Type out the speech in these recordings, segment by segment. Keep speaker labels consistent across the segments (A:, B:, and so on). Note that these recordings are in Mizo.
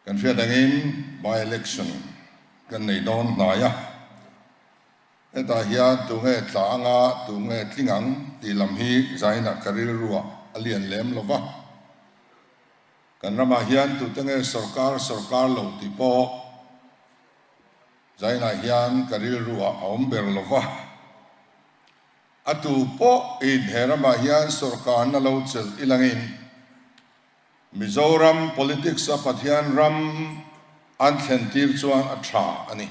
A: Kan hriat angin by-election kan nei dawn hnai a, hetah hian tunge tla anga tunge tling ang tih lam hi zainah ka rilruah a lian lem lo va. Kan ramah hian tute nge sawrkar sawrkar lo tih pawh zainah hian ka rilruah a awm ber lo va. A tu pawhin he ramah hian sawrkarna lo chelh ilangin Mizoram politics a Pathian ram an thlen tir chuan a tha a ni.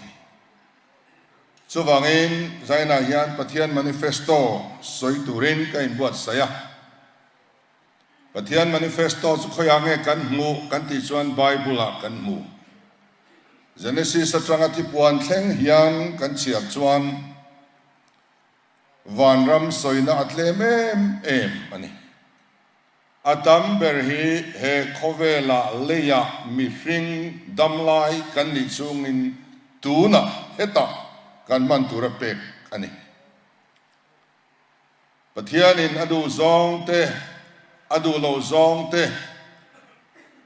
A: Chuvangin Zainah hian Pathian manifesto sawi turin ka inbuatsaih a. Pathian manifesto chu khawiah nge kan hmuh kan tih chuan Bible ah kan hmu. Genesis atanga thipuan thleng hian kan chhiar chuan vanram sawina a tlem em em a ni. A tam ber hi he khawvelah leiah mihring damlai kan nih chungin tunah hetah kan hman tura pek a ni. Pathianin a duh zawng te, a duh loh zawng te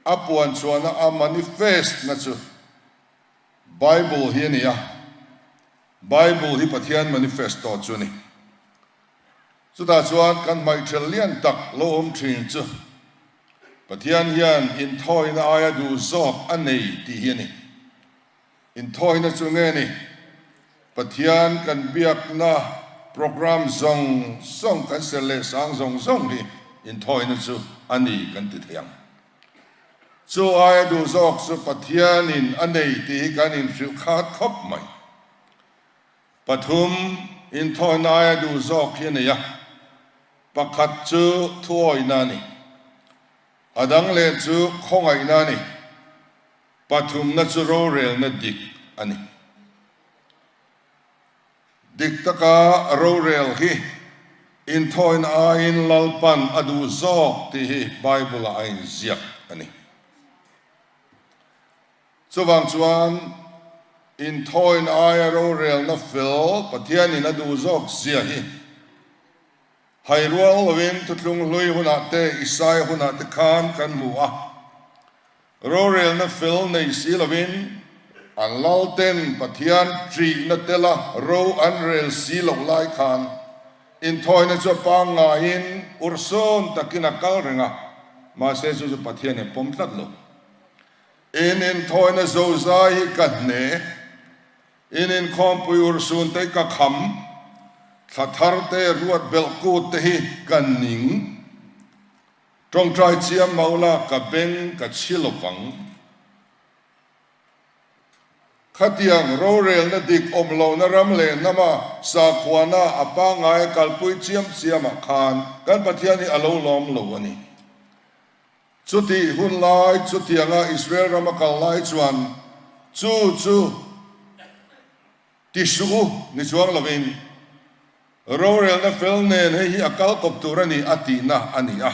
A: a puan chhuahna a manifest na chu Bible hi a ni a, Bible hi Pathian manifesto chu a ni. Chutah chuan kan hmaihṭhel lian tak lo awm ṭhin chu Pathian hian inthawina aia duh zawk a nei tih hi a ni. Inthawina chu nge ni? Pathian kan biakna program zawng zawng kan ser leh sang zawng zawng hi inthawina chu a ni kan ti thei ang. Chu aia duh zawk chu Pathianin a nei tih hi kan inhrilh khat khawp mai. Pathum, inthawina aia duh zawk hi a nei a, pakhat chu thuawihna a ni. A dang leh chu khawngaihna a ni. Pathumna chu rorelna dik a ni. Dik taka rorel hi inthawina aiin Lalpan a duh zawk tih hi Bible-ah a inziak a ni. Chuvang chuan inthawin aia rorelna fel Pathianin a duh zawk zia hi hai rual lovin Thuthlung Hlui hunah te Isaia hunah te khan kan hmu a. Rorelna fel nei si lovin an lalten Pathian ṭihna tela ro an rel si loh lai khan inthawina chu a pangngaiin urhsun takin a kal reng a, mahse chu chu Pathianin pawm tlat lo. In inthawina zozai hi ka hne, in inkhawmpui urhsun te hi ka kham, thla thar te, ruat belh kut te hi ka ning. Tawngtai chiam maula ka beng ka chhi lovang. Khatiang rorelna dik awm lohna ram leh hnama sakhuana a pangngai kalpui chiam chiamah khan kan Pathian hi a lo lawm lo a ni. Chutih hun lai chutianga Israel rama kal lai chuan chu chu ti suh u ni chuang lovin rorelna fel nen hei hi a kal kawp tur a ni a tihna a ni a.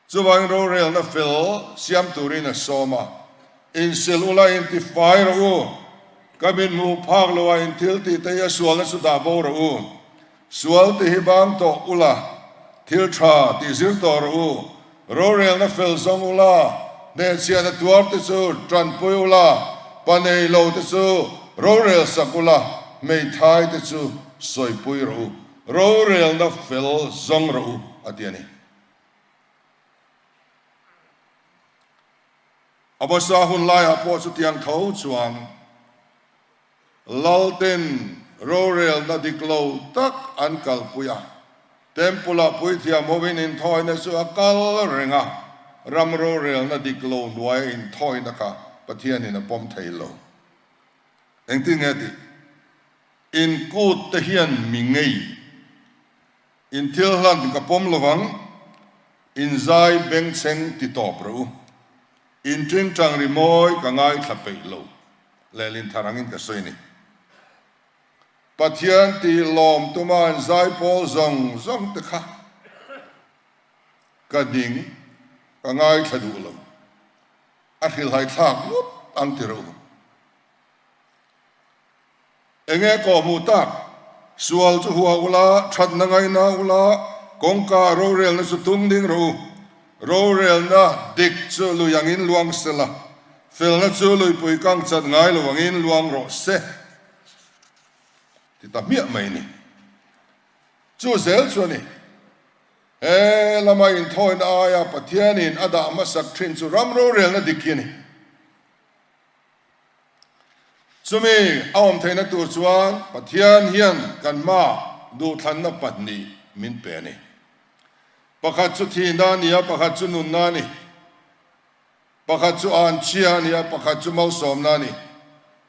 A: Chuvangin rorelna fel siam turin a sawm a, Insil ula intifai rawh u, ka min hmuh phak loah in thil tih te hi a sualna chu dah bo rawh u. Sual ti hi bang tawh ula, thil tha tih zir tawh rawh u. Rorelna fel zawng ula, hnehchhiahna tuar te chu tanpui ula, pa nei lo te chu rorel sak ula, hmeithai te chu sawipui rawh u. Rorelna fel zawng rawh u, a ti a ni. A hmasa hun laiah pawh chutiang tho chuan Lalten rorelna dik lo tak an kalpui a, Temple-ah puithiam hovin inthawina chu a kal reng a, ram rorelna dik lo hnuaia inthawina kha Pathianin a pawm thei lo. Engtin nge tih? In kut te hian mi ngei in thil hlan ka pawm lovang, in zai bengchheng ti tawp rawh u. In ṭingṭang rimawi ka ngaithla peih lo. Lehlin thar angin ka sawi ni. Pathian tih lawm tuma an zai pawl zawng zawng te kha ka ding, ka ngaithla duh lo. A hrilhai thlak ngawt ang ti rawh u. Enge kawh hmuh tak? Sual chu hua ula, thatna ngaina ula, kawngka rorelna chu tum ding rawh u. Rorelna dik chu lui angin luang sela. Felna chu luipui kang chat ngai lo angin luang rawh se ti ta hmiah mai ni. Chu zel chu a ni. He lama inthawina aia Pathianin a dah hmasak thin chu ram rorelna dik hi a ni. Chumi a awm theihna tur chuan Pathian hian kan hmaah duhthlanna pahnih min pe a ni. Pakhat chu thihna a ni a, pakhat chu nunna a ni. Pakhat chu anchhia a ni a, pakhat chu malsawmna a ni.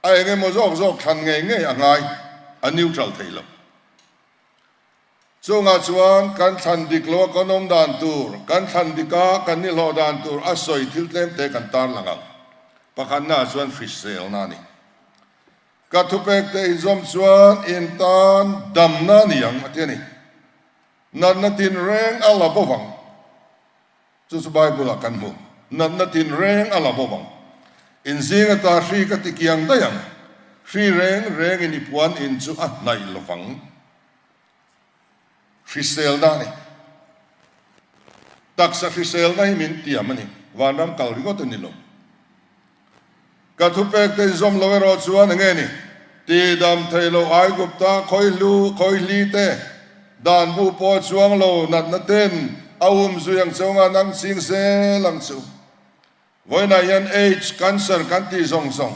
A: A eng emaw zawk zawk thlan ngei ngei a ngai, a neutral thei lo. Chungah chuan kan thlan dik lo a kan awm dan tur, kan thlan dik a kan nihlawh dan tur a sawi thil tlem te kan tarlang ang. Pakhatnaah chuan hriselna a ni. Ka thupek te inzawm chuan in tan damna a ni ang a ti a ni. Natna tinreng a la bo vang. Chu chu Bible-ah kan hmu. Natna tinreng a la bo vang. In zing ata hri ka ti kiang daih ang. Hri reng rengin i puan in chu a hnaih lo vang. Hriselna a ni. Taksa hriselna hi min tiam a ni. Vanram kal ringawt a ni lo. Ka thupek te inzawm lo erawh chuan enge ni? Tihdam thei lo Aigupta khawihlu khawihli te, dan bu pawh chuang lo natna ten a um zui ang cheu nga nang ching zel ang chu. Vawiinah hian AIDS, cancer kan tih zawng zawng,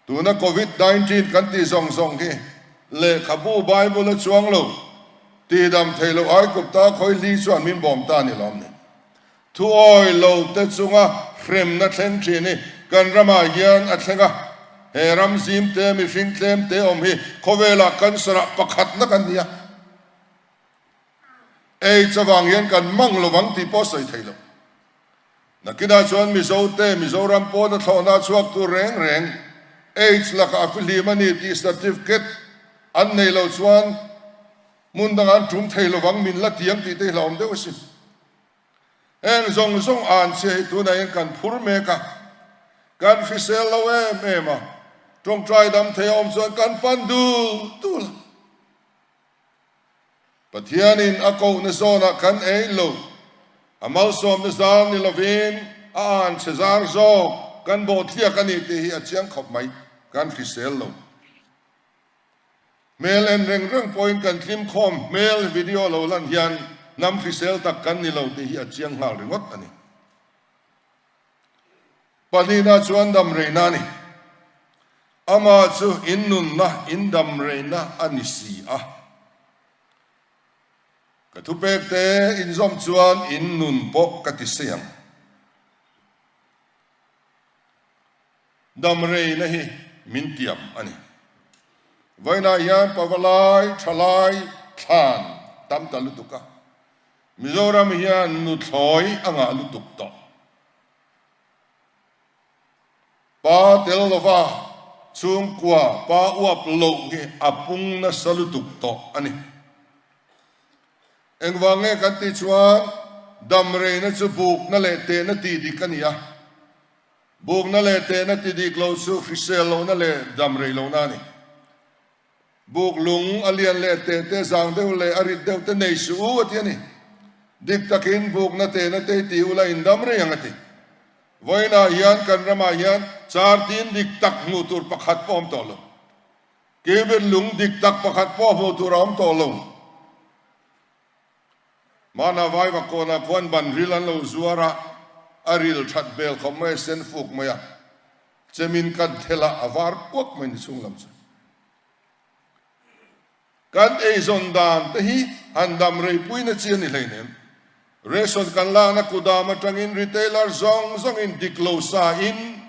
A: tuna Covid 19 kan tih zawng zawng hi lehkhabu Bible a chuang lo tihdam thei lo Aigupta khawihli chuan min bawm ta ni lawm ni? Thuawi lo te chunga hremna thleng thin hi kan ramah hian a thleng a, he ram zim te mihring tlem te awm hi khawvelah cancer ah pakhatna kan ni a, AIDS avang hian kan mang lovang tih pawh sawi thei lo. Nakinah chuan Mizo te Mizoram pawna thlawhna a chhuak tur reng reng AIDS lakah a fihlim a ni tih certificate an nei lo chuan hmun dangah an tum thei lovang min la tiang tih te hi hlauhawm deuh asin. Heng zawng zawng an chhia hi tunah hian kan phur mek a, kan hrisel lo em em a, tawngtai dam thei a awm chuan kan pan dul dul a. Pathianin a kohna zawnah kan ei lo, a malsawmna zar ni lovin a an chhe zar zawk kan bawhtliak a ni tih hi a chiang khawp mai, kan hrisel lo. Hmel en reng reng pawhin kan tlim khawm hmel video lo lan hian hnam hrisel tak kan ni lo tih hi a chiang nghal ringawt a ni. Pahnihna chuan damreina a ni. Amah chu in nunna, in damreina a ni si a. Ka thupek te inzawm chuan in nun pawh ka ti sei ang. Damreina hi min tiam a ni. Vawiinah hian pavalai, thalai, thlan tam ta lutuk a. Mizoram hian nuthlawi a ngah lutuk tawh. Pa tel lova chhungkua pa uap loh hi a pung nasa lutuk tawh a ni. Engvang nge kan tih chuan damreina chu bukna leh tehna tih dik a ni a. Bukna leh tehna ti dik lo chu hrisel lohna leh dam rei lohna a ni. Buk lung a lian leh teh te zang deuh leh a rit deuh te nei suh u a ti a ni. Dik takin bukna tehna te i ti ula in dam rei ang a ti. Vawiinah hian kan ramah hian char tin dik tak hmuh tur pakhat pawh a awm tawh lo. Cubit lung dik tak pakhat pawh hmuh tur a awm tawh lo. Hmana vaiva kawnah khuan ban ril an lo zuar a, a ril that bel khawp mai a, sen fuk mai a, chemin kan thelh a, a var kuak mai ni chhung lam chu. Kan eizawn dan te hi han dam rei puina chi a ni hleinem. Ration kan lakna kudam atangin retailer zawng zawngin dik lo sa in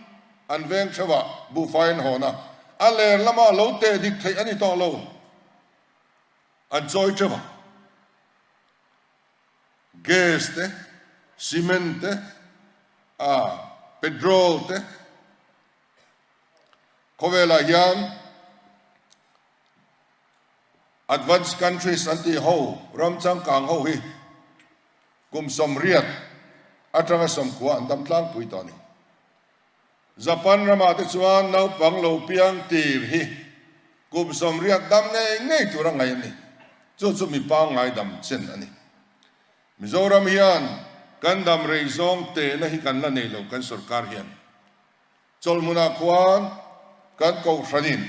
A: an veng theuh a, buhfai an hawn a, a ler lamah lo teh dik theih a ni tawh lo. An chawi teuh a, gas te, cement te, a petrol te, khawvelah hian advanced countries an tih ho ram changkang ho hi kum 80 atanga 90 an dam tlangpui tawh a ni. Japan ramah te chuan naupang lo piang tir hi kum 80 dam ngei ngei tur a ngaih a ni. Chu chu mi pangngai dam chen a ni. Mizoram hian kan dam rei zawng tehna hi kan la nei lo kan sorkar hian. Chawlhmunah khuan kan kohhranin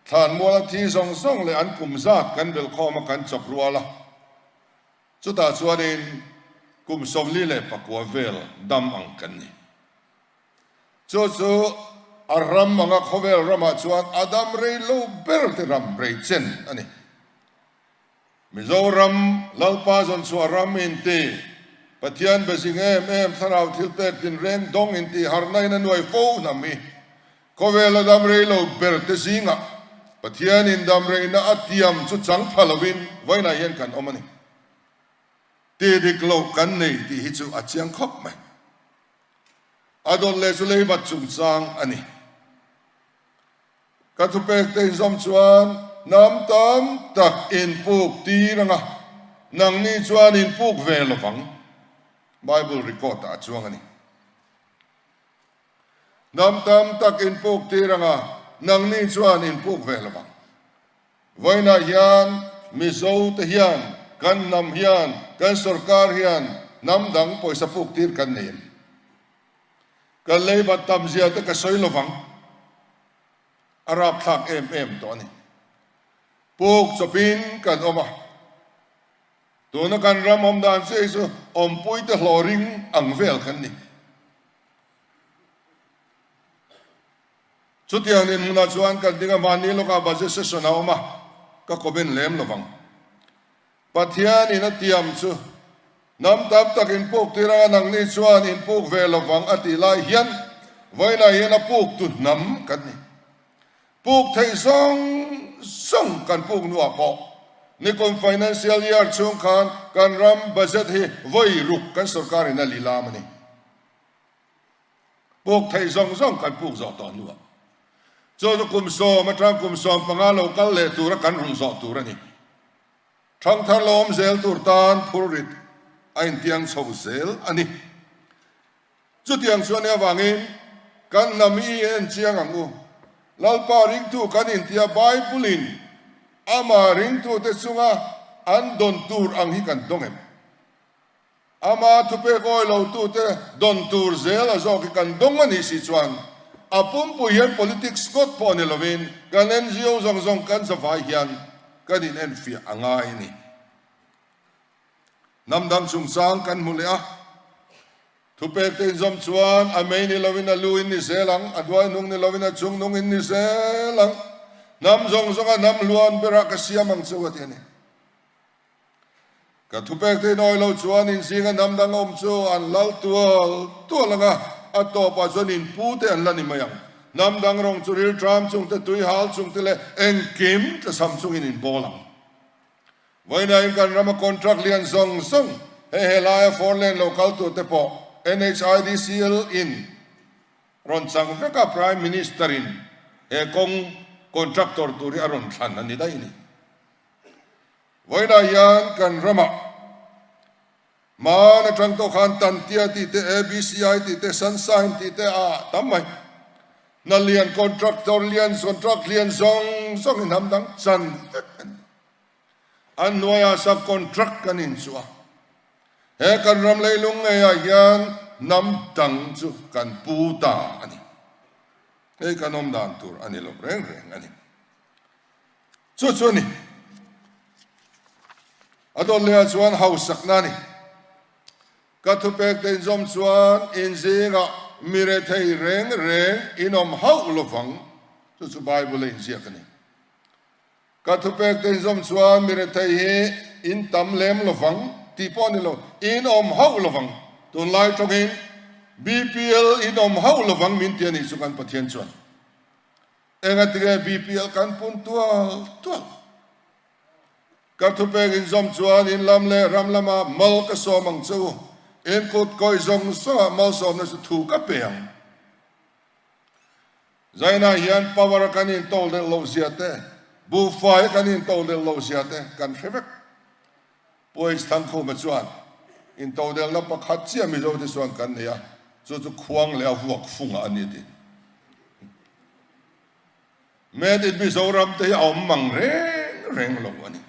A: thlanmuala thi zawng zawng leh an kum zat kan belhkhawm a kan chawk rual a, chutah chuanin kum 49 vel dam ang kan ni. Chu chu a ram anga khawvel ramah chuan a dam rei lo ber te ram rei chen a ni. Mizoram Lalpa zawnchhuah ram inti, Pathian be zing em em thlarau thil pek tinreng dawng inti harhna in a nuai fo hnam hi khawvel a dam rei lo ber te zingah Pathian in dam reina a tiam chu chang pha lovin vawiinah hian kan awm a ni. Ti dik loh kan nei tih hi chu a chiang khawp mai. A dawt leh chu leibat chungchang a ni. Ka thupek te inzawm chuan hnam tam tak inpuk tir anga, nangni chuan inpuk ve lovang. Bible record ah a chuang a ni. Hnam tam tak inpuk tir anga, nangni chuan inpuk ve lovang. Vawiinah hian Mizo te hian, kan hnam hian, kan sorkar hian hnam dang pawisa puk tir kan nei a ni. Kan leibat tam zia te ka sawi lovang. A rapthlak em em tawh a ni. Puk chawpin kan awm a. Tuna kan ram awm dan chiah hi chu awmpui te hlawh ring ang vel kan ni. Chutiang dinhmunah chuan kan ding a, mahni lawkah budget session a awm a, ka comment lem lovang. Pathianin a tiam chu hnam tam tak inpuk tir anga nangni chuan inpuk ve lovang a tih lai hian vawiinah hian a puk tu hnam kan ni. Puk theih zawng zawng kan puk hnuah pawh nikum financial year chhung khan kan ram budget hi vawi ruk kan sorkarin a lilam a ni. Puk theih zawng zawng kan puk zawh tawh hnuah chu chu kum sawm atang kum 15 lo kal leh tura kan rulh zawh tur a ni. Thangthar lo awm zel tur tan phurrit a intiang chho zel a ni. Chutiang chuan nia vangin kan hnam hi i en chiang ang u. Lalpa ringtu kan intia Bible-in ama ringtute chunga an dawn tur ang hi kan dawng em? Ama thupek awi lotute dawn tur zel a zawk hi kan dawng a nih si chuan a pumpui hian politics ngawt pawh ni lovin kan ngo zawng zawng kan zavai hian kan in enfiah a ngai a ni. Hnam dang chungchang kan hmu leh a, thupek te inzawm chuan a mei ni lovin a lu in ni zel ang, a hnuai hnung ni lovin a chung hnung in ni zel ang, hnam zawng zawnga hnam hluan berah ka siam ang cheu a ti a ni. Ka thupek te inawi lo chuan in zinga hnam dang awm chu an lal tual tual ang a, a tawpah chuan in pu te an la ni mai ang. Hnam dang rawng chu rilṭam chung te, tuihal chung te leh engkim tlasam chungin in bawl ang. Vawiinain kan rama contract lian zawng zawng hei he laia four lane lo kal tur te pawh NHIDCL in rawn chang vek a, Prime Minister in he kawng contractor tur hi a rawn thlan a ni daih a ni. Vawiinah hian kan ramah hmaan atang tawh khan Tantia tih te, ABCI tih te, Sunshine tih te a tam mai. Hna lian, contractor lian, contract lian zawng zawng in hnam dang chan vek a ni. An hnuaiah sub contract kan inchuh a. He kan ram leilung ngeiah hian hnam dang chu kan pu ta a ni. Hei kan awm dan tur a ni lo reng reng a ni. Chu chu a ni. A dawt lehah chuan hausakna a ni. Ka thupek te inzawm chuan inzingah mi rethei reng reng in awm hauh lovang. Chu chu Bible a inziak a ni. Ka thupek te inzawm chuan mi rethei hi in tam lem lovang tih pawh a ni lo, in awm hauh lovang. Tunlai tawngin BPL in awm hauh lovang min ti a nih chu kan Pathian chuan. Engatinge BPL kan pun tual tual? Ka thupek inzawm chuan in lam leh ram lamah mal ka sawm ang che u. In kut kawih zawng zawngah malsawmna chu thu ka pe ang. Zainah hian power a kan intoh delh loh zia te, buhfai a kan intoh delh loh zia te kan hre vek. Puaich Thangkhuma chuan intodelhna pakhat chiah Mizote chuan kan nei a, chu chu khuang leh a vuak fungah a ni a ti. Made in Mizoram te hi a awm mang reng reng lo a ni.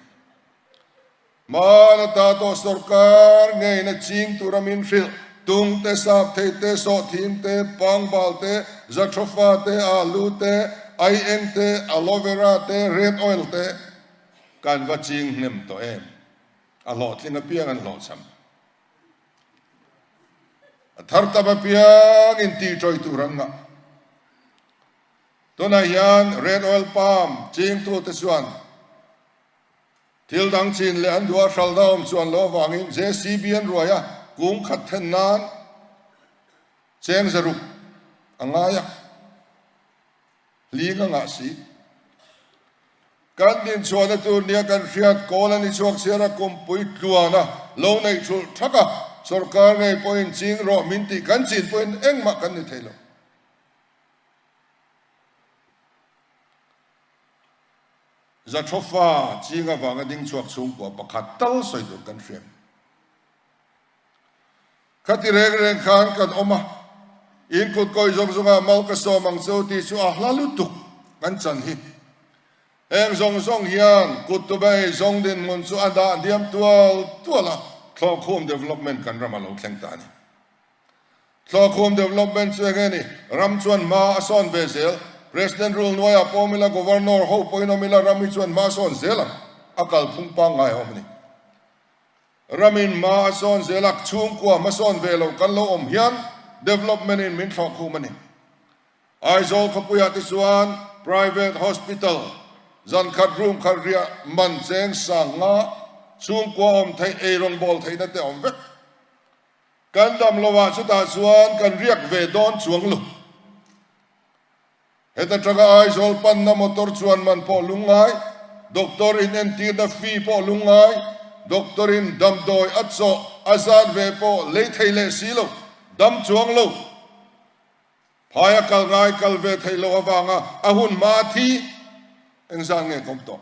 A: Hmana ta tawh sorkar ngeina ching tura min hrilh. Tung te, sap thei te, sawhthing te, pangbal te, jatropha te, alu te, aieng te, aloe vera te, red oil te kan va ching hnem tawh em? A hlawhtling apiang an hlawhchham. A thar tam apiang in tih ṭawih tur an ngah. Tunah hian red oil palm chingtute chuan thil dang chin leh an duh a hralna awm chuan lo avangin JCB an ruai a, kung khat then nan cheng zaruk a ngai a. Hling a ngah si. Kan dinchhuahna tur nia kan hriat kawl a ni chhuak chhiar a, kumpui tluan a lo neih thulh thak a, sorkar ngei pawhin ching rawh min tih kan chin pawhin engmah kan ni thei lo. Zathofa ching avanga ding chhuak chhungkua pakhat tal sawi tur kan hriat. Khati reng reng khan kan awm a, in kut kawi zawng zawngah mal ka sawm ang chu tih chu a hla lutuk kan chan hi. Heng zawng zawng hian kut tu ber ei zawng dinhmun chu a dah diam tual tual a, Thlawhkhum Development kan ram a lo thleng ta a ni. Thlawhkhum Development chu enge ni? Ram chuan hma a sawn ve zel. President rule hnuaiah pawh awm ila, Governor ho pawhin awm ila, ram hi chuan hma a sawn zel ang. A kalphung pangngai a awm a ni. Ramin hma a sawn zel a, chhungkua hmasawn ve lo kan lo awm hian development in min thlawhkhum a ni. Aizawl khawpuiah te chuan private hospital zan khat room khat riah man cheng sang nga chhungkua awm theih ei rawngbâwl theihna te awm vek. Kan dam lovah chutah chuan kan riak ve dawn chuang lo. Heta tanga Aizawl panna motor chuan man pawh lungngai, doctor in entirna fee pawh lungngai, doctor in damdawi a chawh a zat ve pawh lei thei leh si lo, dam chuang lo. Phaia kal ngai kal ve theih loh avanga a hun hma a thi engzat nge ka awm tawh.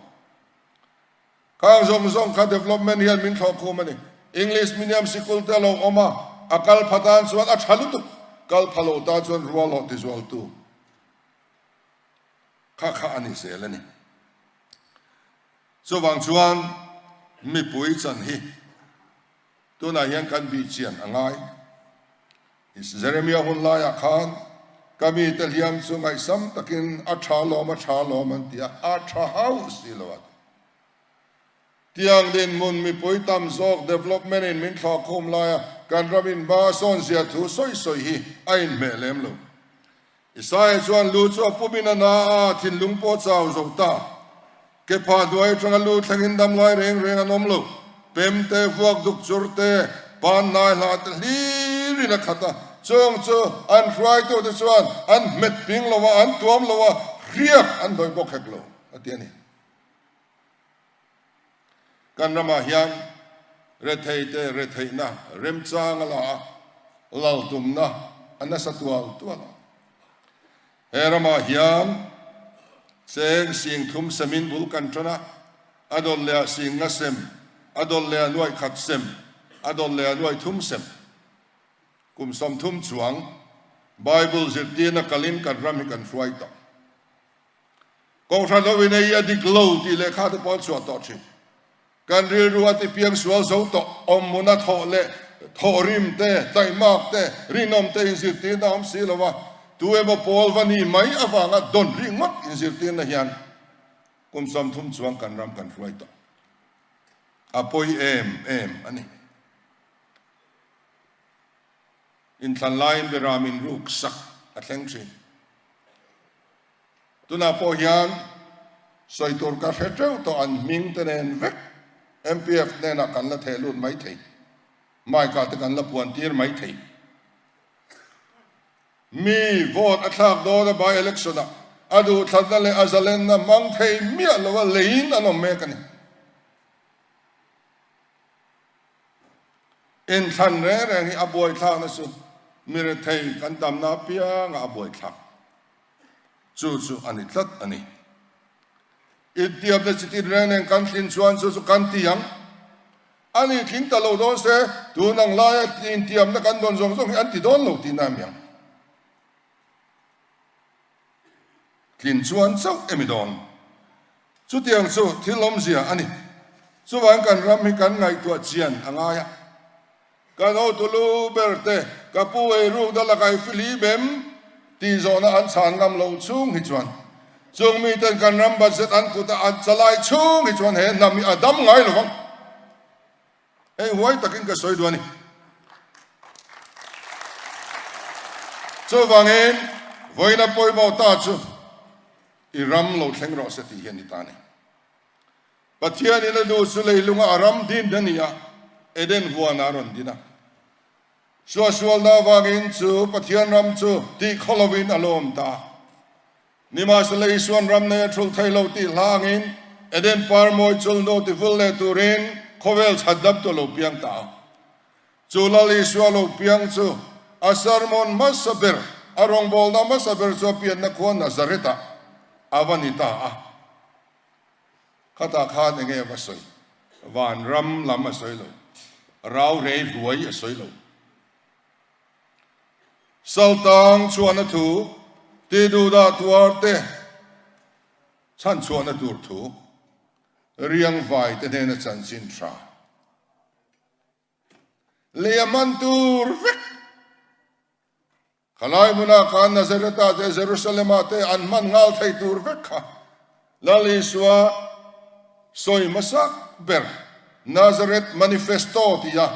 A: Khang zawng zawng kha development hian min thlawh khum a ni. English medium sikul te a lo awm a, a kal pha tan chuan a tha lutuk, kal pha lo tan chuan rual hlawh tizualtu kha kha a ni zel a ni. Chuvang chuan mipui chan hi tunah hian kan bih chian a ngai. Jeremia hun laiah khan ka mite hliam chu ngaihsam takin a tha lawm a tha lawm an ti a, a tha hauh si lo a ti. Tiang dinhmun mipui tam zawk development in min thlawh khum laia kan ram in hma sawn zia thu sawi sawi hi a inhmeh lem lo. Isaiah chuan lu chu a pumin a na a, thinlung pawh chau zo ta. Kepha hnuai atanga lu thlengin damlai reng reng an awm lo. Pem te, vuak duk chur te, pan nai hla te hlirin a khat a. Chung chu an hruaitute chuan an hmet ping lo a, an tuam lo a, hriak an hnawih bawk hek lo, a ti a ni. Kan ramah hian retheite retheihna remchang a la a, lal tumna a nasa tual tual a. He ramah hian cheng sing thum semin bul kan tan a, a dawt leh ah sing nga sem, a dawt leh ah nuaih khat sem, a dawt leh ah nuaih thum sem. Kum 30 chuang Bible zirtirna kalin kan ram hi kan hruai tawh. Kohhran ho in ei a dik lo tih lehkha te pawh an chhuah tawh thin. Kan rilru a ti piang sual zo tawh, awmhmun a thawh leh thawhrim te, taihmak te, rinawm te inzirtirna a awm si lo a, tu emaw pawl va ni mai avanga dawn ringawt inzirtirna hian kum 30 chuang kan ram kan hruai tawh. A pawi em em a ni. Inthlan laiin beram in ruk sak a thleng thin. Tunah pawh hian sawi tur ka hre teuh tawh an hming te nen vek MPF hnenah kan la theh lut mai thei. Mic ah te kan la puan tir mai thei. Mi vote a thlak dawn a by election ah a duhthlatna leh a zalenna hmang thei miah lo a leiin an awm mek a ni. Inthlan reng reng hi a buaithlakna chu mi rethei kan tamna apiangah a buaithlak. Chu chu a ni tlat a ni. Intiamna chitin reng reng kan thlin chuan chu chu kan ti ang. A ni tling ta lo dawn se, tun ang laia intiamna kan dawn zawng zawng hi an ti dawn lo tihna a mi ang. Tlin chuan chauh emi dawn. Chutiang chu thil awmzia a ni. Chuvang kan ram hi kan ngaihtuah chian a ngai a. Kan hotu lu ber te, ka pu eiruk na lakah i fihlim em? tih zawhna an chhan ngam loh chhung hi chuan chung miten kan ram budget an kut a an chalai chhung hi chuan he hnam hi a dam ngai lo vang. Hei huai takin ka sawi duh a ni. Chuvangin vawiina pawimawh ta chu i ram lo thleng rawh se tih hi a ni ta a ni. Pathianin a duh chu leilunga a ram din a ni a, Eden huanah a rawn din a. Suahsualna avangin chu Pathian ram chu tih khaw lovin a lawm ta. Nimahsela Isuan ram nei a thulh thei lo tih hla angin Eden par mawi chulhnu ti vul leh turin khawvel chhat dap tu a lo piang ta a. Chu Lal Isua lo piang chu a sermon hmasa ber, a rawngbawlna hmasa ber chu a pianna khua Nazareth-ah a va ni ta a. Khatah khan enge a va sawi? Van ram lam a sawi lo. Rau rei ruai a sawi lo. Saltang chhuahna thu, ti duhdah tuar te chhan chhuahna tur thu, riang vai te hnena chanchin tha. Lei a hman tur vek. Khalai hmunah khan Nazareth-ah te Jerusalem-ah te an hman nghal thei tur vek kha Lal Isua sawi hmasak ber Nazareth Manifesto tia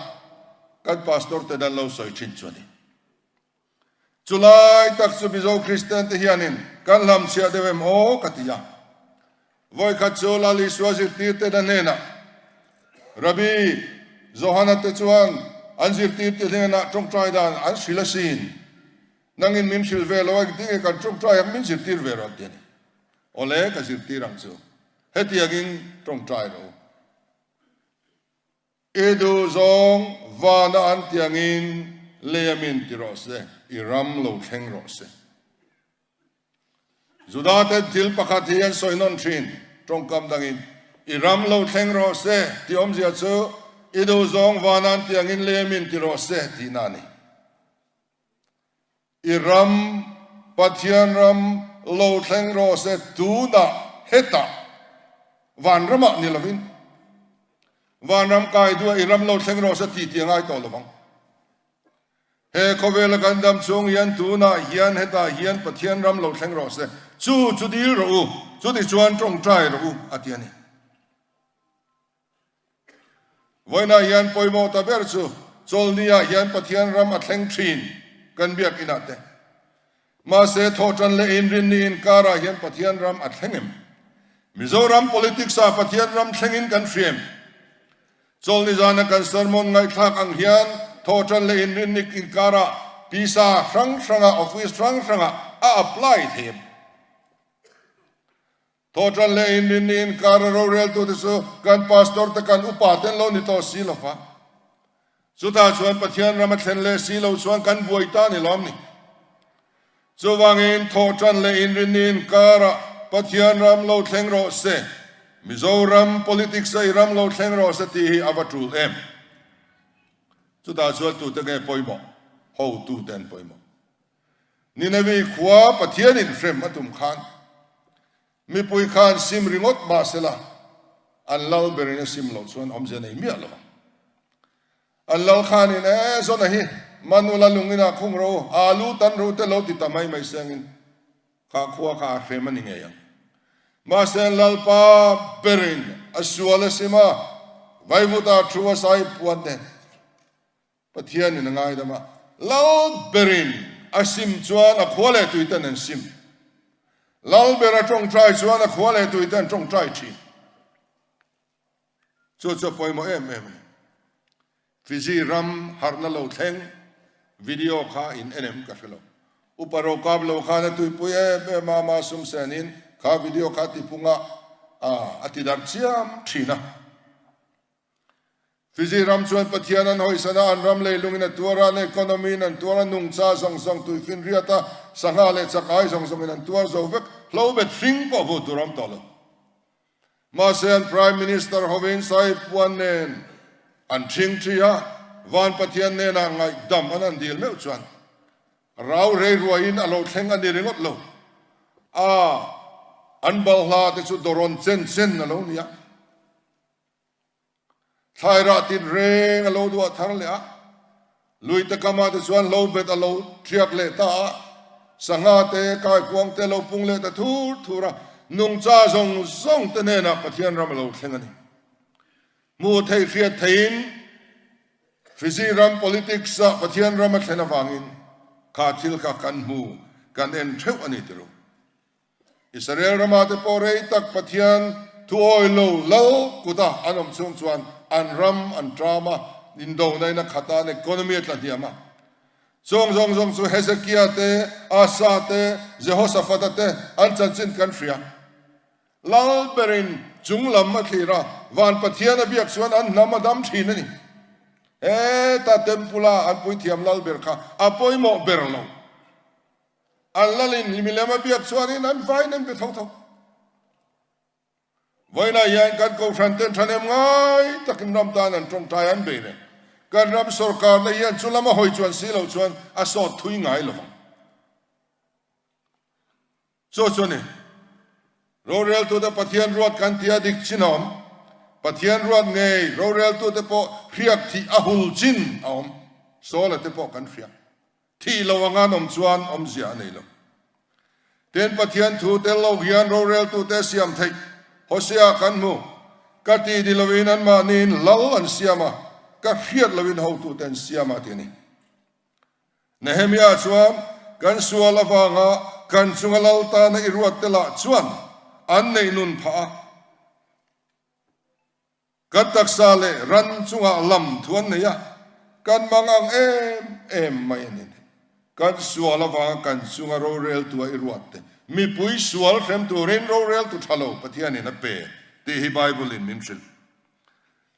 A: kan pastor ten an lo sawi thin chu a ni. Chulai tak chu Mizo Kristian te hianin kan hlamchhiah deuh em aw ka ti a. Vawikhat chu Lal Isua zirtirte na hnenah, Rabbi, Johana te chuan an zirtirte hnenah tawngtai dan an hrilh asin. Nangin min hrilh ve lo a, engtin nge kan tawngtai ang min zirtir ve rawh an ti a ni. Awle, ka zirtir ang chu. Hetiangin tawngtai rawh u. I duh zawng vana an tiangin lei a min ti rawh se, i ram lo thleng rawh se. Juda ten thil pakhat hi an sawi nawn thin, tawngkam dangin, I ram lo thleng rawh se tih awmzia chu i duh zawng vana an tiangin lei a min ti rawh se tihna a ni. I ram, Pathian ram lo thleng rawh se tunah hetah vanramah ni lovin vanram kai duah i ram lo thleng rawh se tih tih a ngai tawh lovang. He khawvela kan dam chhung hian tunah hian hetah hian Pathian ram lo thleng rawh se chu chu dil rawh u, chutichuan tawngtai rawh u a ti a ni. Vawiinah hian pawimawh ta ber chu Chawlhni-ah hian Pathian ram a thleng thin kan biakinah te. Mahse, thawhtan leh inrinni inkarah hian Pathian ram a thleng em? Mizoram politics-ah Pathian ram thlengin kan hria em? Chawlhni zana kan sermon ngaihthlak ang hian thawhtan leh inrinni inkarah pisa hrang hrangah, office hrang hrangah a apply thei em? Thawhtan leh inrinni inkara roreltute chu kan pastor te kan upa te an lo ni tawh si lo va. Chutah chuan Pathian ram a thlen leh si lo chuan kan buai ta ni lawm ni. Chuvangin thawhtan leh inrinni inkara Pathian ram lo thleng rawh se, Mizoram politics a i ram lo thleng rawh se tih hi a va tul em? Chutah chuan tute nge pawimawh? Hotute an pawimawh. Ninevi khua Pathianin hrem a tum khan mipui khan sim ringawt mah sela an lal berin a sim loh chuan awmzia nei miah lo ang. An lal khanin e Jona hi Manula lungin ah khung rawh u, alu tan rawh u te lo ti ta mai mai sengin kha khua kha a hrem a ni ngei ang. Mahse an lalpa berin a sual a sim a, vaivuta thu a sai puan nen Pathianin a ngaidam a, Lal berin a sim chuan a khua leh tuiten an sim. Lal ber a tawngtai chuan a khua leh tuite an tawngtai thin. Chu chu a pawimawh em em a ni. Fiji ram harhna lo thleng video kha in en em ka hre lo. Upa Rokap lo khan a tuipui em em a, ama sum senin kha video kha tipunga a tidarh chiam thin a. Fiji ram chuan Pathian an hawisan a, an ram leilungin a tuar a, an economy-in an tuar a, nungcha zawng zawng tuifinriat a, sangha leh chakai zawng zawngin an tuar zo vek, hlobet hring pawh hmuh tur a awm tawh lo. Mahse an Prime Minister hovin Sahib Puan nen an ṭhing ṭhi a, Van Pathian hnenah ngaihdam an han dil meuh chuan rau rei ruaiin a lo thleng a ni ringawt lo. A, an balhla te chu dawrawn chen chen a lo ni a. Thlai rah tin reng a lo duah thar leh a. Luite kamah te chuan hlo bet a lo ṭhiak leh ta a, sangha te, kaikuang te a lo pung leh ta thur thur a, nungcha zawng zawng te hnenah Pathian ram a lo thleng a ni. Hmuh theih hriat theihin Fiji ram politics ah Pathian ram a thlen avangin kha thil kha kan hmu, kan en theuh a ni ti ru. Israel rama te pawh rei tak Pathian thuawi lo lal kuta an awm chhung chuan an ram an ṭam a, indona in a khat a, an economy a tla hniam a. Chung zawng zawng chu Hezekia te, Asa te, Jehoshaphat-a te an chanchin kan hria. Lal berin chung lam a thlir a, van Pathian a biak chuan an hnam a dam ṭhin a ni. Heta temple-a an puithiam lal ber kha a pawimawh ber lo. An lalin milem a biak chuanin an vain an be tho tho. Vawiinah hian kan kohhran ten thahnem ngai takin ram tan an tawngtai an bei reng. Kan ram sorkarna hian chu lama hawi chuan si lo chuan a sawt thui ngai lo vang. Chu chu a ni. Roreltute Pathian ruat kan tia dik chin a awm. Pathian ruat ngei roreltute pawh hriak thih a hul chin a awm. Sawla te pawh kan hriak. Thih lo anga an awm chuan awmzia a nei lo. Tin, Pathian thu tel lo hian roreltute siam theih Hosea kan hmu. Ka ti ni loin anmahniin lal an siam a, ka hriat loin hotute an siam a ti a ni. Nehemia chuan kan sual avanga kan chunga lal tana i ruat te lah chuan an neih nun phah a. Kan taksa leh ran chungah lam thu an nei a, kan mang ang em em mai a ni. Kan sual avanga kan chunga roreltua i ruat te, mipui sual hrem turin roreltu tha lo Pathianin a pe tih hi Bible-in min hrilh.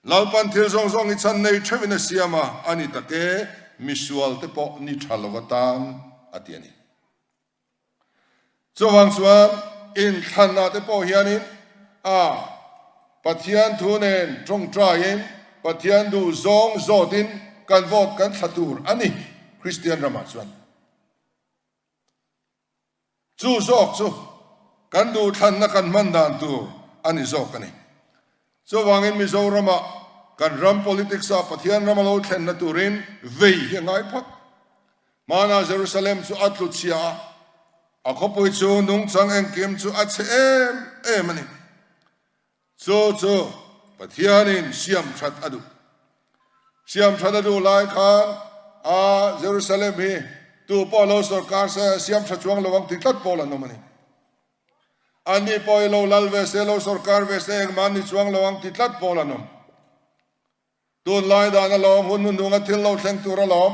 A: Lalpan thil zawng zawng hi chhan nei theuhin a siam a, a ni tak e, misual te pawh ni tha lo atan a ti a ni. Chuvang chuan inthlanah te pawh hianin a Pathian thu nen tawngtaiin Pathian duh zawng zawtin kan vote kan thla tur a ni Kristian ramah chuan. Chu zawk chu kan duhthlanna kan hman dan tur a ni zawk a ni. Chuvangin Mizoramah kan ram politics ah Pathian ram a lo thlenna turin vei hi a ngai phawt. Hmanah Jerusalem chu a tlu chhia a, a khawpui chu nungchang engkim chu a chhe em em a ni. Chu chu Pathianin siam that a duh. Siam that a duh lai khan a Jerusalem hi tu pawh lo sorkar se a siam tha chuang lo ang ti tlat pawl an awm a ni. Anni pawh i lo lal ve se, lo sorkar ve se engmah an ni chuang lo ang ti tlat pawl an awm. Tunlai dan a lawm, hun hnuhnunga thil lo thleng tur a lawm.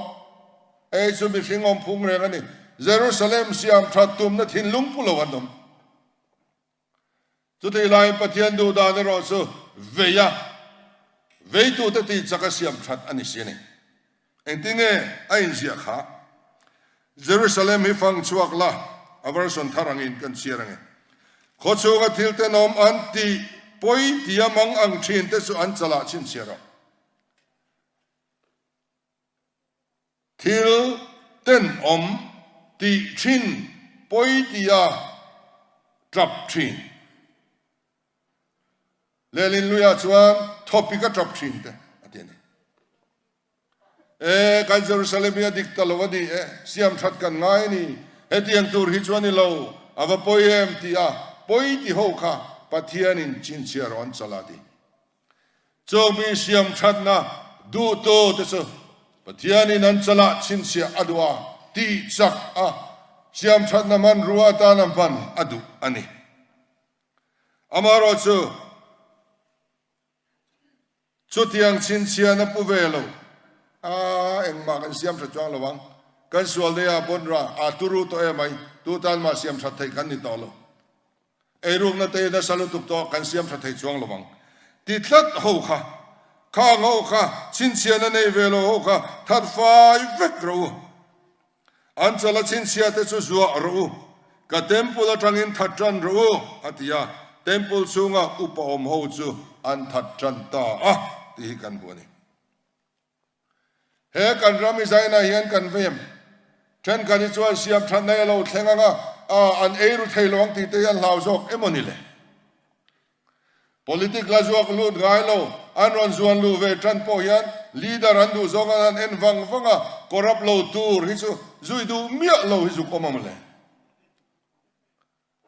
A: Hei chu mihring awm phung reng a ni. Jerusalem siam that tumna thinlung pu lo an awm. Chutih laiin Pathian duh dan erawh chu vei a, veitute tih chak a siam that a ni si a ni. Engtinge a inziah kha? Jerusalem hi fang chhuak la, a version thar angin kan chhiar ange. Khaw chhunga thil tenawm an tih pawi tia mang ang thin te chu an chalah chhinchhiah rawh. Thil tenawm tih thin pawi tia tap thin. Lehlin luiah chuan thawpik a tap thin te a ti a ni. E, kan Jerusalem hi a dik ta lo a ni e, siam that kan ngai a ni, hetiang tur hi chu a ni lo, a va pawi em ti a, pawi ti ho kha Pathianin chhinchhiah rawh an chal a ti. Chung mi siam thatna duhtu te chu Pathianin an chalah chhinchhiah a duh a, tih chak a, siam thatna hmanrua atan a hman a duh a ni. Amaherawhchu, Chutiang chhinchhian a pu ve lo. A, engmah kan siam tha chuang lo ang. Kan sual nei a bon ra, a turu tawh em ai, tu tan mah siam that theih kan ni tawh lo. Eirukna te nasa lutuk tawh kan siam tha thei chuang lo ang. Ti tlat ho kha, khang ho kha, chhinchhian a nei ve lo ho kha that fai vek rawh u. An chawlh a chhinchhia te chu zuah rawh u, ka temple atangin that tan rawh u, a ti a, temple chhunga upa awm ho chu an that tan ta a tih hi kan hmu a ni. He kan ram i zainah hian kan vei em? Thenkhat hi chuan siam that nei a lo thleng ang a, a an ei ru thei lo ang tih te hi an hlau zawk emaw ni le? Politic la zuak lut ngai lo, an rawn zuan luh ve tan pawh hian leader an duh zawng an han en vang vang a, corrupt lo tur hi chu zui duh miah lo hi zuk awm a mawle.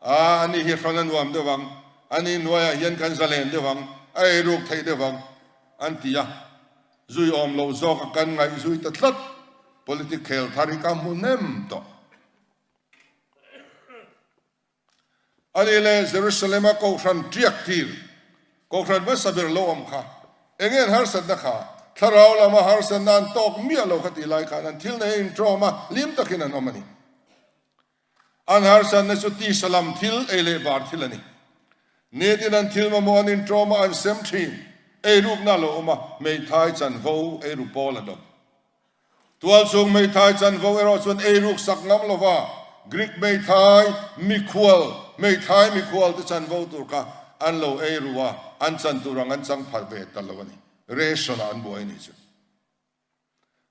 A: A, ani hi hrawn a nuam deuh ang, ani hnuaiah hian kan zalen deuh ang, a eiruk theih deuh ang, an ti a. Zui awm loh zawk a kan ngaih zui ta tlat, politic khel thar hi ka hmu hnem tawh. Ani leh Jerusalem-a Kohhran ṭiak tir, Kohhran hmasa ber lo awm kha, eng nge an harsatna kha? Thlarau lama harsatna an tawk miah lo kha tih lai khan an thil nei a inṭawm a, hlim takin an awm a ni. An harsatna chu tisa lam thil, ei leh bar thil a ni. Nitin an thil mamawh an inṭawm a, an sem ṭhin. Eirukna a lo awm a, hmeithai chanvo eiru pawl a dawp. Tualchhung hmeithai chanvo erawh chuan eiruk sak ngam lo va, Greek hmeithai mikhual, hmeithai mikhual te chanvo tur kha an lo eiru a, an chan tur ang an chang phat ve ta lo a ni. Ration ah an buai a nih chu.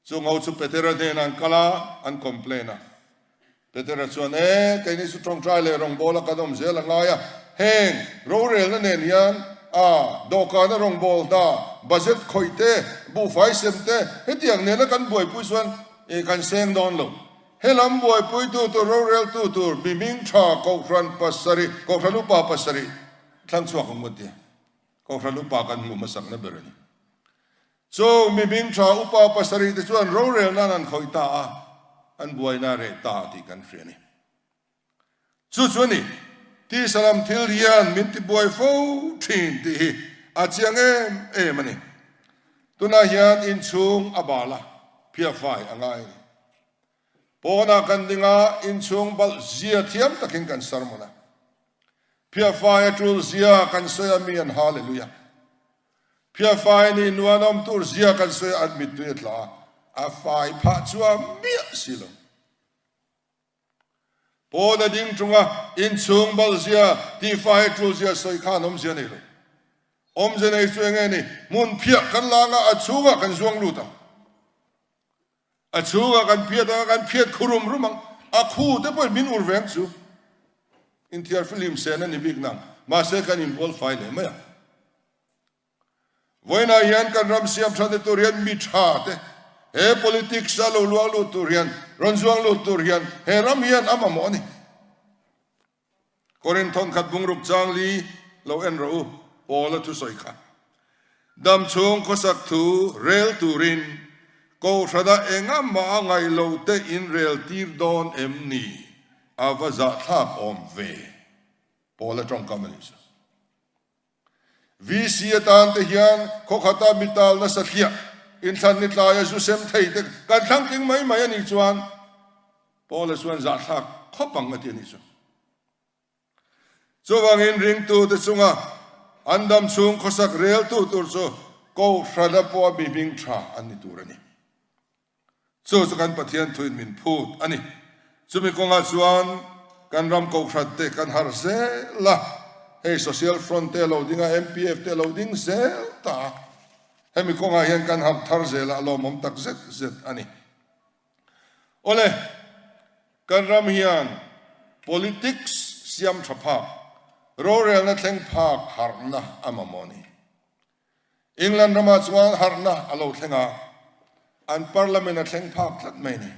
A: Chung ho chu Petera hnenah an kal a, an complain a. Petera chuan, E, keini chu tawngtai leh rawngbawla kan awm zel a ngai a, heng rorelna nen hian a dawhkana rawngbawlna, budget khawih te, buhfai sem te, hetiang nena kan buaipui chuan e kan seng dawn lo. Helam buaipuitu tur roreltu tur mi hming tha Kohhran pasarih, Kohhran upa pasarih thlang chhuak ang ngawt tia Kohhran upa kan hmuh hmasakna ber a ni. Chu mi hming tha upa pasarih te chuan rorel nan an khawih ta a, an buaina a reh ta tih kan hria a ni. Chu chu a ni, tisa lam thil hian min tibuai fo thin tih hi a chiang em em a ni. Tunah hian inchhung a bal a, phiahfai a ngai a ni. Pawnah kan ding a, inchhung balh zia thiam takin kan sermon a. Phiahfai a tul zia kan sawi a mi an hallelujah. Phiahfai nih nuanawm tur zia kan sawi a an mittui a tla a, a fai phah chuang miah si lo. Pawn a ding tung a, inchhung bal zia, tihfai a tul zia sawi khan awmzia nei lo. Awmzia nei chu enge ni, hmun phiah kan lang a, a chhungah kan zuang lut ang. A chhungah kan phiat ang a, kan phiat khu rum rum ang. A khu te pawhin min ur ve ang chu. Inthiar fihlim sen a ni bik nang. Mahse kan inbual fai leh mai ang. Vawiinah hian kan ram siam thatna tur hian mi tha te, he politics a lo luang lut tur hian, rawn zuang lut tur hian he ram hian a mamawh a ni. Korin thawnkhat bungruk chang li lo en rawh u, Paula thusawi kha. Dam chhung khawsak thu rel turin Kohhrana engah mah a ngaih lo te in rel tir dawn em ni? A va zahthlak awm ve, Paula tawngkam a nih chu. VC atan te hian khawkhata mital nasa thliah inthlan ni tlaia zu sem thei te kan thlang tling mai mai a nih chuan Paula chuan zahthlak khawp ang a ti a nih chu. Chuvangin ringtute chunga an dam chhung khawsak reltu tur chu Kohhrana pawha mi hming tha an ni tur a ni. Chu chu kan Pathian thuin min phut a ni. Chumi kawngah chuan kan ram kohhran te kan harh zel a, hei Social Front te a lo ding a, MPF te a lo ding zel ta a. Hemi kawngah hian kan harh thar zel a, a lawmawm tak zet zet a ni. Awle, kan ram hian politics siam tha phak, rorelna thleng phak harhna a mamawh a ni. England ramah chuan harhna a lo thleng a, an parliament a thleng phak tlat mai a ni.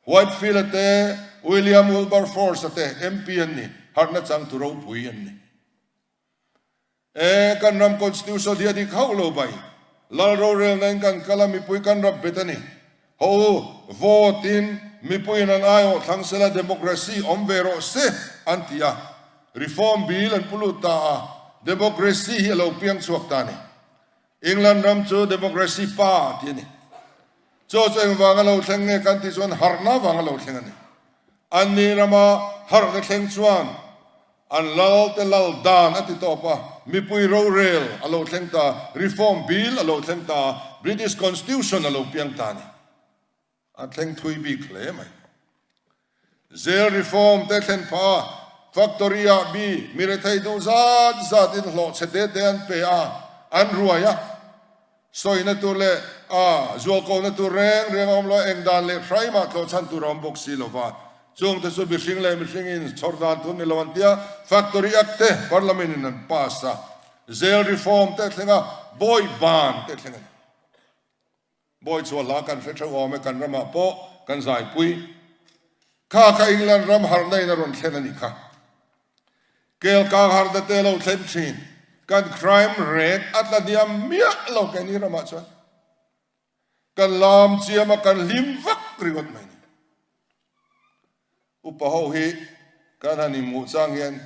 A: Whitefield-a te, William Wilberforce-a te MP an ni, harhna changtu ropui an ni. E, kan ram constitution hi a dik hauh lo bai. Lal rorelna in kan kal a, mipui kan rap bet a ni. Ho u, vote in mipuiin an aiawh thlang sela democracy awm ve rawh se an ti a, reform bill an pu lut ta a, democracy hi a lo piang chhuak ta a ni. England ram chu democracy pa ti a ni. Chaw chu engvang a lo thleng nge kan tih chuan harhna vang a lo thleng a ni. Anni rama harhna thleng chuan an lal te lal dan a ti tawp a, mipui rorel a lo thleng ta, reform bill a lo thleng ta, British constitution a lo piang ta a ni. A thleng thui bik hle mai. Jail reform te thlen phah a, factory ah mi mi rethei duh zat zat in hlawh chhe te te an pe a, an ruai a. Sawina tur leh a zualkawhna tur reng reng a awm lo a, eng dan leh hrai mah tlawh chhan tur a awm bawk si lo va. Chung te chu mihring leh mihring in chhawr dan tur ni lo an tia, Factory Act te Parliament in an pass a, Jail Reform te a thleng a, Bawi ban te a thleng a ni. Bawi chhuah hla kan hre theuh awm e, kan ramah pawh kan zaipui. Kha kha England ram harhna in a rawn thlen a nih kha. Kel kang harhna te lo thlen thin. Kan crime rate a tla hniam miah lo keini ramah chuan. Kan lam chiam a kan hlim vak ringawt mai ni. Upa ho hi kan han inhmuh chang hian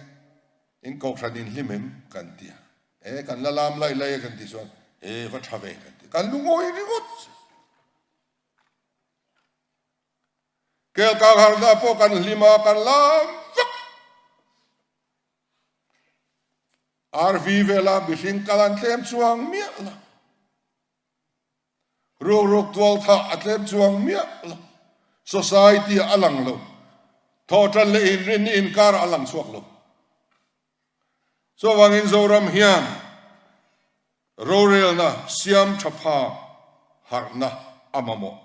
A: in kohhran in hlim em kan ti a, e kan la lam laih laih a kan tih chuan e va tha ve kan ti, kan lungawi ringawt. Kel kang harhna pawh kan hlim a kan lam vak. RV vela mihring kal an tlem chuang miah lo. Rukruk tualthah a tlem chuang miah lo. Society ah a lang lo. Thawhtan leh inrinni inkarah a lang chhuak lo. Chuvangin Zoram hian rorelna siam tha phak harhna a mamawh.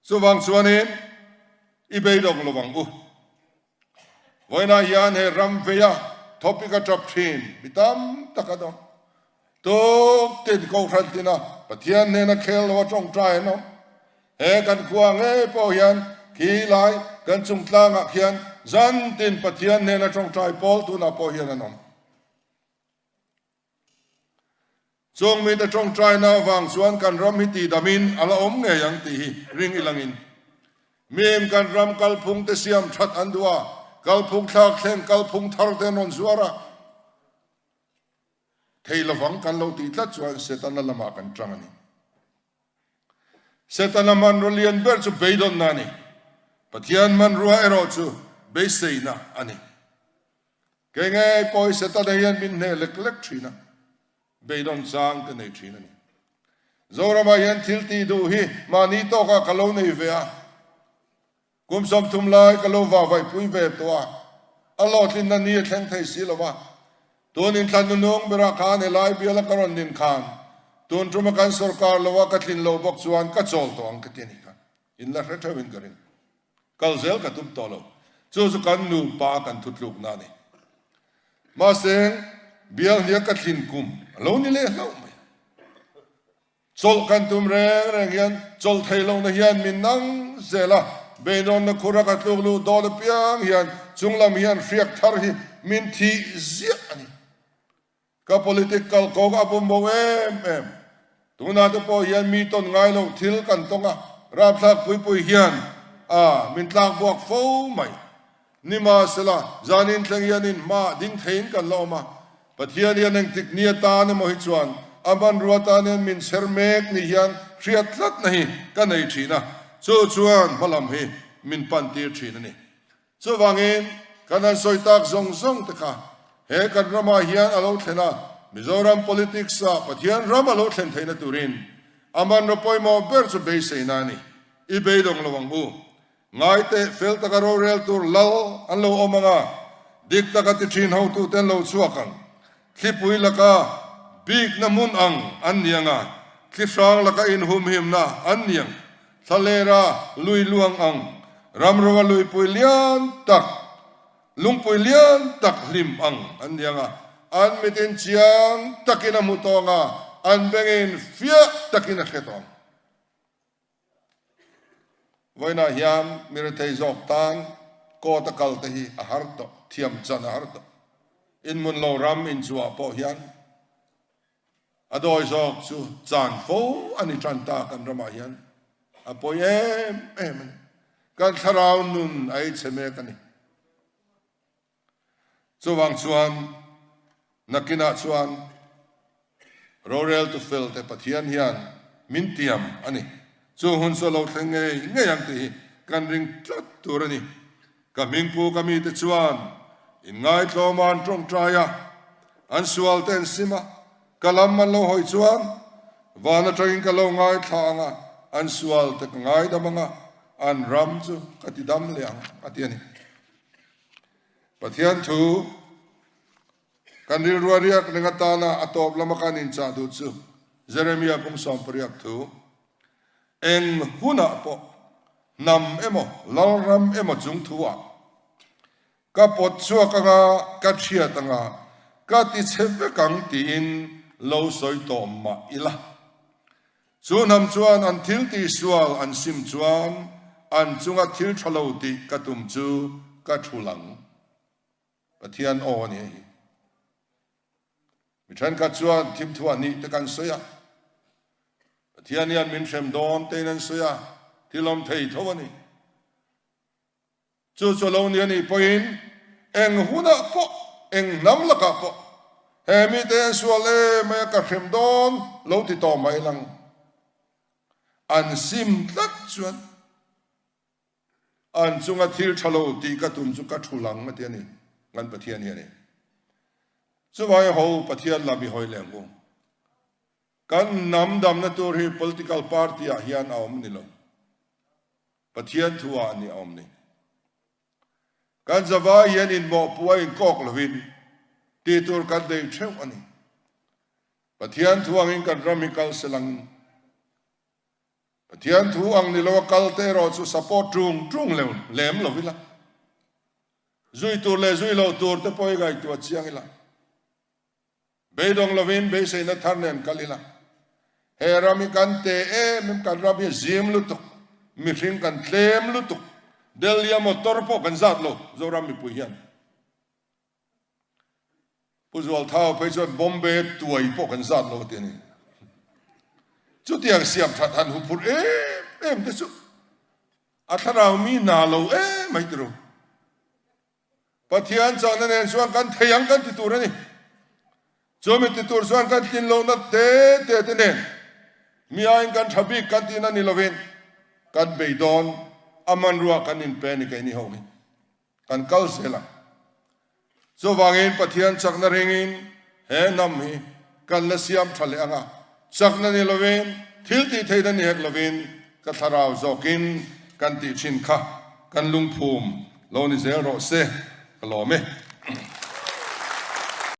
A: Chuvang chuanin i beidawng lo ang u. Vawiinah hian he ram veia topic a tap thin mi tam tak a dawng. Tuk tin Kohhran tina Pathian hnena khel lo a tawngtai an awm. He kan khua ngei pawh hian khi lai kan chung tlangah khian zan tin Pathian hnena tawngtai pawl tunah pawh hian an awm. Chung mite tawngtaina avang chuan kan ram hi tihdamin a la awm ngei ang tih hi ring ilangin mim kan ram kalphung te siam that an duh a, kalphung thlak thleng kalphung thar te an rawn zuar a, thei lovang kan lo tih tlat chuan Setana lamah kan tang a ni. Setana hmanrua lian ber chu beidawnna a ni. Pathian hmanrua erawh chu beiseina a ni. Kei ngei pawh hi Setana hian min hneh lek lek thin a, beidawn chang ka nei thin a ni. Zoramah hian thil tih duh hi mahni tawkah ka lo nei ve a, kum 30 lai ka lo vahvaihpui ve tawh a, a hlawhtlinna ni a thleng thei si lo va. Tun inthlan nunung berah khan helai biala ka rawn nin khan tun tuma kan sawrkar lo a ka tlin lo bawk chuan ka chawl tawh ang ka ti a nih kha. In la hre theuhin ka ring. Kal zel ka tum tawh lo. Chu chu kan nupa kan thutlukna a ni. Mahse, bial hnia ka thlin kum a lo ni leh hlauh mai. Chawlh kan tum reng reng hian chawlh thei lohna hian min nang zel a, beinawnna khura ka tluk luh dawn apiang hian chunglam hian hriak thar hi min thih ziah a ni. Ka politic kalkawng a bum bo em em. Tunah te pawh hian mi tawn ngai loh thil kan tawng a, rapthlak pui pui hian a min tlak buak fo mai. Nimahsela, zanin thleng hianin hmaah ding theiin kan la awm a, Pathian hian engtik ni atan emaw hi chuan a hmanrua tan hian min chher mek ni hian hriat tlatna hi ka nei thin a, chu chuan hmalam hi min pantir thin a ni. Chuvangin, kan han sawi tak zawng zawng te kha he kan ramah hian a lo thlen a, Mizoram politics-ah Pathian ram a lo thlen theihna turin a hmanraw pawimawh ber chu beiseina a ni. I beidawng lo ang u. Ngaite fel taka rorel tur lal an lo awm ang a, dik taka ti thin hotute an lo chhuak ang. Thlipui laka bikna hmun ang an ni ang a, thli hrang laka inhumhimna an ni ang. Thlalera lui luang ang, ramroa luipui lian tak, lungpui lian tak hlim ang an ni ang a, an mitin chiang takin a hmu tawng a, an bengin fiah takin a hre tawng. Vawiinah hian mi rethei zawk tan court a kal te hi a har tawh, thiam chan a har tawh. Inhmun lo ram inchuah pawh hian A dawi zawk chu chan fo a ni tan ta kan ramah hian a pawi em em a ni. Kan thlarau nun a ei chhe mek a ni. Chuvang chuan nakinah chuan roreltu felte Pathian hian min tiam a ni. Chu hun chu a lo thleng ngei ngei ang tih hi kan ring tlat tur a ni. Ka hmingpu ka mite chuan inngaithlawma an tawngtai a, an sualte an sim a, ka lam an lo hawi chuan van atangin ka lo ngaithla ang a, an sualte ka ngaidam ang a, an ram chu ka ti dam leh ang, a ti a ni. Pathian thu kan rilrua riak reng atana a tawp lama kan inchah duh chu Jeremia kum 18 thu, Eng hunah pawh hnam emaw lalram emaw chung thu-ah ka pawt chhuak anga ka thiat anga ka ti chhe vek ang tiin lo sawi tawh mah ila. Chu hnam chuan an thil tihsual an sim chuan an chunga thil tha lo tih ka tum chu ka thul ang. Pathian aw a ni hei. Mi thenkhat chuan thimthuah nih te kan sawi a, Pathian hian min hrem dawn tein an sawi a, thil awm thei tho a ni. Chu chu lo ni a nih pawhin eng hunah pawh, eng hnam lakah pawh he mite an sual em mai a, ka hrem dawn lo ti tawh mai lang. An sim tlat chuan an chunga thil tha lo tih ka tum chu ka thu lang a ti a ni, kan Pathian hi a ni. Chuvangin ho Pathian lam i hawi leh ang u. Kan hnam damna tur hi political party ah hian a awm ni lo. Pathian thu ah ni a awm ni. Kan zavai hian inmawhpuh a inkawk lovin tih tur kan nei theuh a ni. Pathian thu angin kan ram hi kal se lang. Pathian thu ang ni lo a kal te erawh chu support tung tung lem lo ila. Zui tur leh zui lo tur te pawh i ngaihtuah chiang ila. Beidawng lovin beiseina thar nen kal ila. He ram hi kan te em em, kan ram hi a zim lutuk, mihring kan tlem lutuk, Delhi a motor pawh kan zat lo Zoram mipui hian. Pu Zualthau phei chuan Bombay tuai pawh kan zat lo a ti a ni. Chutiang siam that han huphurh em em te chu a thlarau mi hna lo em mai tiro. Pathian chakna nen chuan kan thei ang kan ti tur a ni. Chumi ti tur chuan kan tlin lohna te te te nen mi aiin kan tha bik kan tihna ni lovin kan beidawn a hmanrua kan inpe a ni keini ho hi. Kan kal zel ang. Chuvangin Pathian chakna ringin he hnam hi kan la siam tha leh ang a, chakna ni lovin, thil tih theihna ni hek lovin ka thlarau zawkin kan tih thin kha kan lungphum lo ni zel rawh se, ka lawm e.